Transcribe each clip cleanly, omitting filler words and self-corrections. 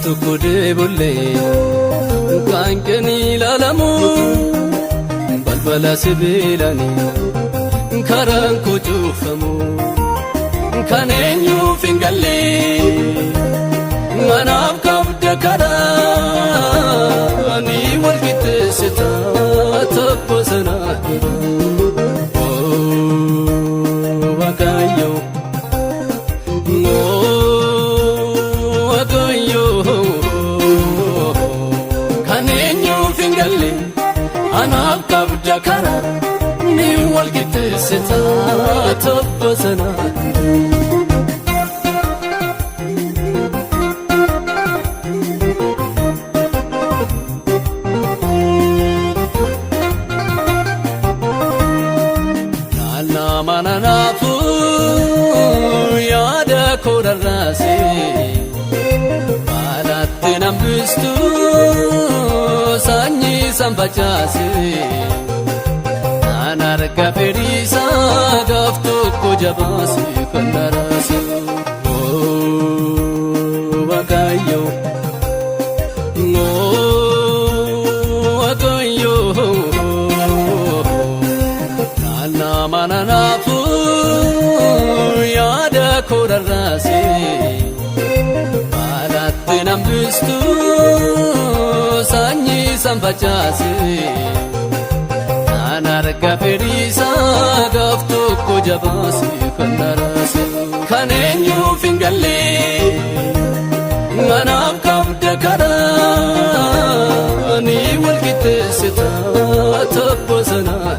Tokko deebollee qaanqeen ilaalamu balbala sibiilanii karaan koo cufamu kan eenyuuf hin galle manaaf qabda karaa ni wal qixxeessita tabba sanaa. Waaqayyo, Waaqayyo, kan eenyuuf hin galle anaaf qabda karaa ni wal qixxeessita tabba sanaa. Nama naafu yaada koo rarraase baalaatti nambistu sanyii san facaase naan arga fedhiisaa gaaf tokko jabaase kan daraase. Waaqayyo, Waaqayyo. Nama naafu yaada koo rarraase baalaatti nambistu sanyii san facaase naan arga fedhiisaa gaaf tokko jabaase kan daraase kan eenyuuf hin galle manaaf qabda karaa ni wal qixxeessita tabba sanaa.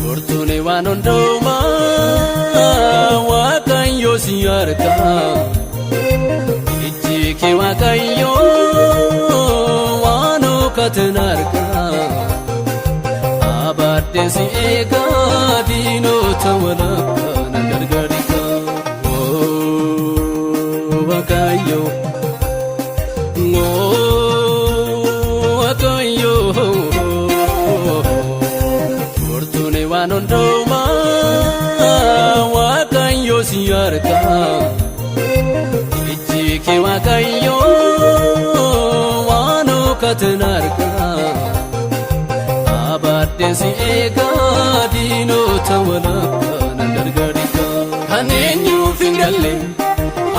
Furtuun waan hundumaa Waaqayyo si harka, ijji kee Waaqayyo waan hookatin harka, abaddeen si eegaa diinota walakkaa na gargaarika. Waaqayyo, Waaqayyo. Furtuun waan hundumaa Waaqayyo si harka, ijji kee Waaqayyo waan hookatin harka, abaddeen si eegaa diinota walakkaa na gargaarika. Kan eenyuuf hin galle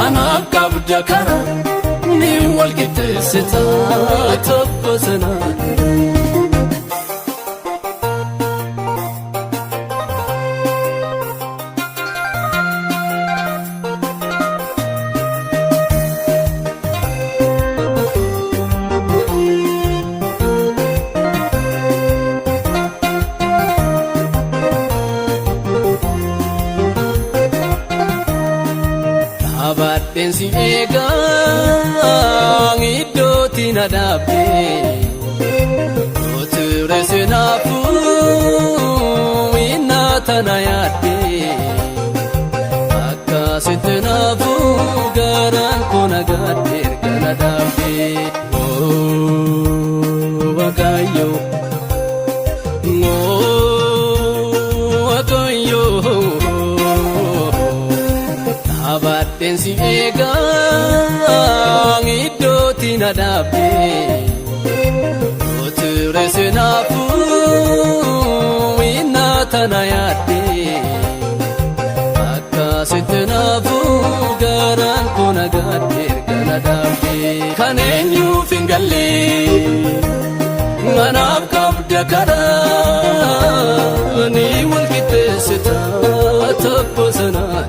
anaaf qabda karaa ni wal qixxeessita tabba sanaa. Abaddeen si eegaa iddootti na dhaabdee Oture sinaafuu innaa tana yaaddee akkasitti naafuu garaan koo nagaadde erga na dhaabdee. Waaqayyo, Waaqayyo. Abaddeen si eegaa iddootti na dhaabdee Oture sinaafuu innaa tana yaaddee akkasitti naafuu garaan koo nagaadde erga na dhaabdee. Kan eenyuuf hin galle manaaf qabda karaa ni wal qixxeessita tabba sanaa.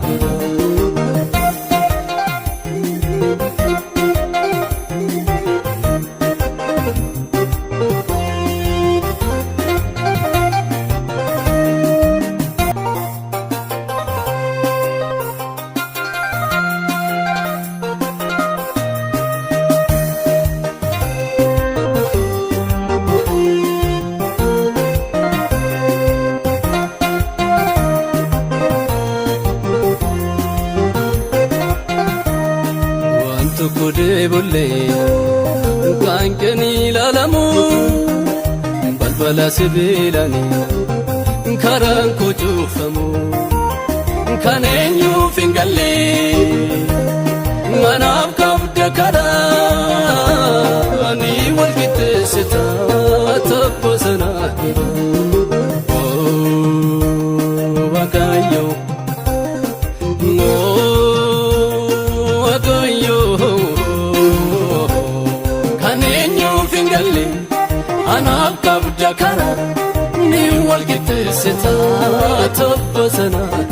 Waan tokko deebollee qaanqeen ilaalamu Balbala sibiilanii karaan koo cufamu kan eenyuuf hin galle manaaf qabda karaa ni wal qixxeessita tabba sanaa. Waaqayyo, Waaqayyo, kan eenyuuf hin galle anaaf qabda karaa ni wal qixxeessita tabba sanaa.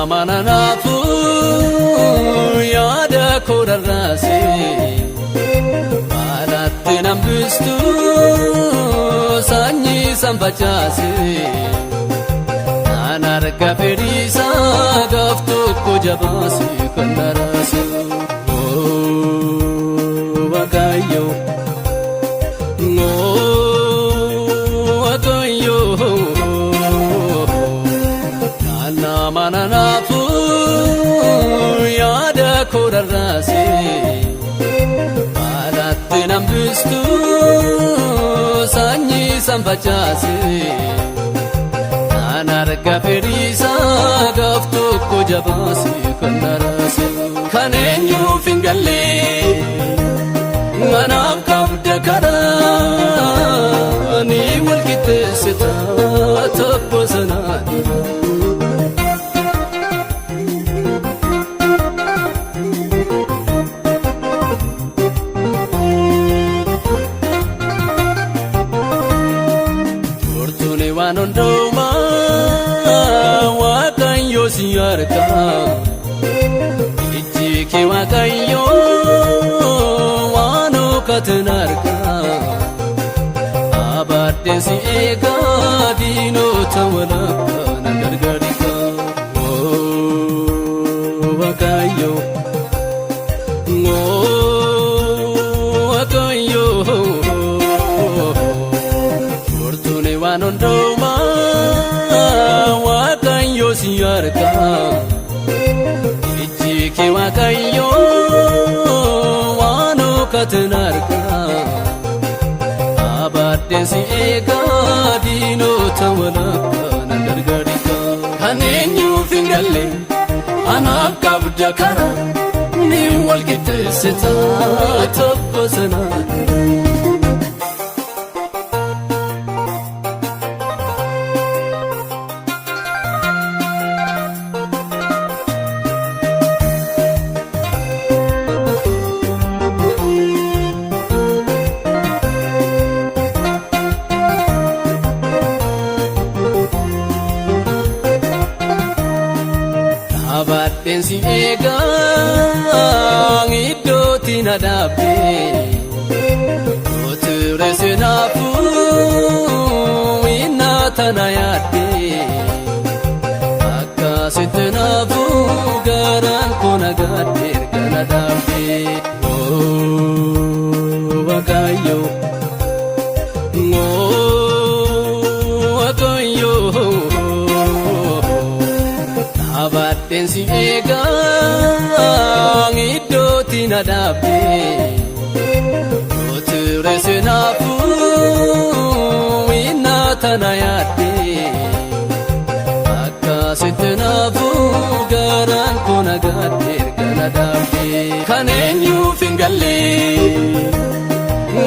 Mana yaada koo rarraase baalaatti nambistu sanyii san facaase kan arga fedhiisaa gaaf tokko jabaase kan daraase. Waaqayyo, Waaqayyo. Mana naafu yaada koo rarraase baalaatti nambistu sanyii san facaase kan arga fedhiisaa gaaf tokko jabaase kan daraase kan eenyuuf hin galle manaaf qabda karaa ni wal qixxeessita tabba sanaa. Waan hundumaa Waaqayyo si harka, ijji kee Waaqayyo waan hookatin harka, abaddeen si eegaa diinota walakkaa na gargaarika. Waaqayyo, Waaqayyo. Waan hundumaa Waaqayyo si harka, ijji kee Waaqayyo waan hookatin harka, abaddeen si eegaa diinota walakkaa na gargaarika. Kan eenyuuf hin galle anaaf qabda karaa ni wal qixxeessita tabba sanaa. Abaddeen si eegaa iddootti na dhaabbee ture sinaafuu innaa tana yaaddee akkasitti naafuu garaan koo nagaadde erga na dhaabbee. Waaqayyo, Waaqayyo. Abaddeen si eegaa iddootti na dhaabbee ture sinaafuu innaa tana yaaddee akkasitti naafuu garaan koo nagaadde erga na dhaabbee. Kan eenyuuf hin galle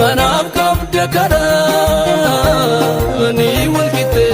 manaaf qabda karaa ni wal qixxeessita.